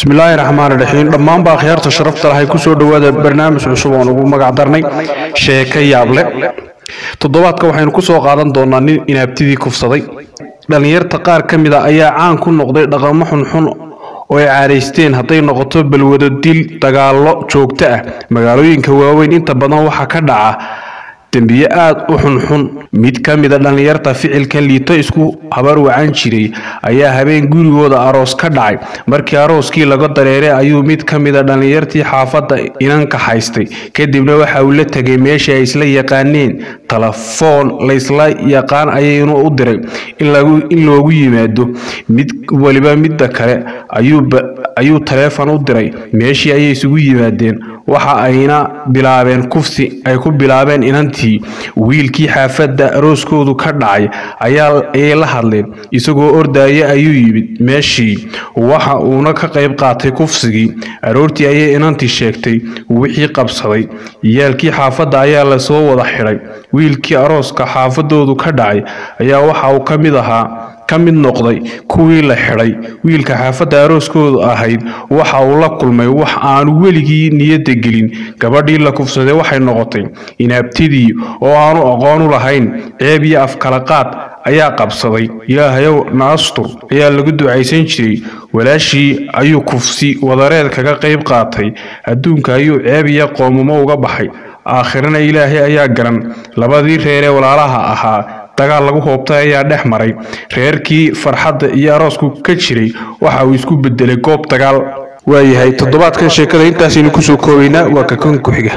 Bismillaahi raxmaani raxiim. Dhammaanba akhyaarta sharafta lahay, kusoo dhowaada barnaamij cusub oon ugu magac darnay Sheeko Yaable. Toddobaadka waxaynu kusoo qaadan doonaa nin inaabtidii kufsaday. Dhallinyarta qaar ka mid a ayaa caan ku noqday dhaqamo xunxun oo ay caadaysteen, hadday noqoto balwado, dil, dagaallo joogto ah. Magaalooyinka waaweyn inta badan waxaa ka dhaca dembiye aad u xunxun. Mid ka mida dhallinyarta ficilkan liito isku habar wacan jiray ayaa habeen gurigooda aroos ka dhacay. Markii arooskii laga dareeray ayuu mid ka mida dhallinyartii xaafadda inanka haystay, kadibna waxa uu la tegay meeshii ay isla yaqaaneen. Telefoon laysla yaqaan ayaynu u diray in loogu yimaado. Mid waliba midda kale ayuu taleefon u diray. Meeshii ayay isugu yimaadeen, waxa ayna bilaabeen kufsi ay ku bilaabeen inantii. Wiilkii xaafadda arooskoodu ka dhacay ayay la hadleen. Isagoo ordaya ayuu yimid meeshii, waxa uuna ka qayb qaatay kufsigii. Aroortii ayay inantii sheegtay wixii qabsaday. Yaalkii xaafadda ayaa lasoo wada xidhay. Wiilkii arooska xaafadoodu ka dhacay ayaa waxa uu ka mid ahaa ka mid noqday kuwii la xidhay. Wiilka xaafadda arooskoodu ahayd waxa uu la kulmay wax aanu weligii niyadda gelin. Gabadhii la kufsaday waxay noqotay inaabtidii oo aanu aqoon u lahayn. Ceeb iyo afkalaqaad ayaa qabsaday. "Ilaahayow na astur," ayaa lagu ducaysan jiray. Walaashii ayuu kufsi wadareed kaga qayb qaatay. Adduunka ayuu ceeb iyo qoomumo uga baxay, aakhirana Ilaahay ayaa garan. Labadii reer ee walaalaha ahaa dagaal lagu hoobtay ayaa dhex maray. Reerkii farxadda iyo aroosku ka jiray waxa uu isku bedelay goob dagaal. Waayahay, toddobaadkan sheekada intaasaynu kusoo koobaynaa. Waa ka kan ku xiga.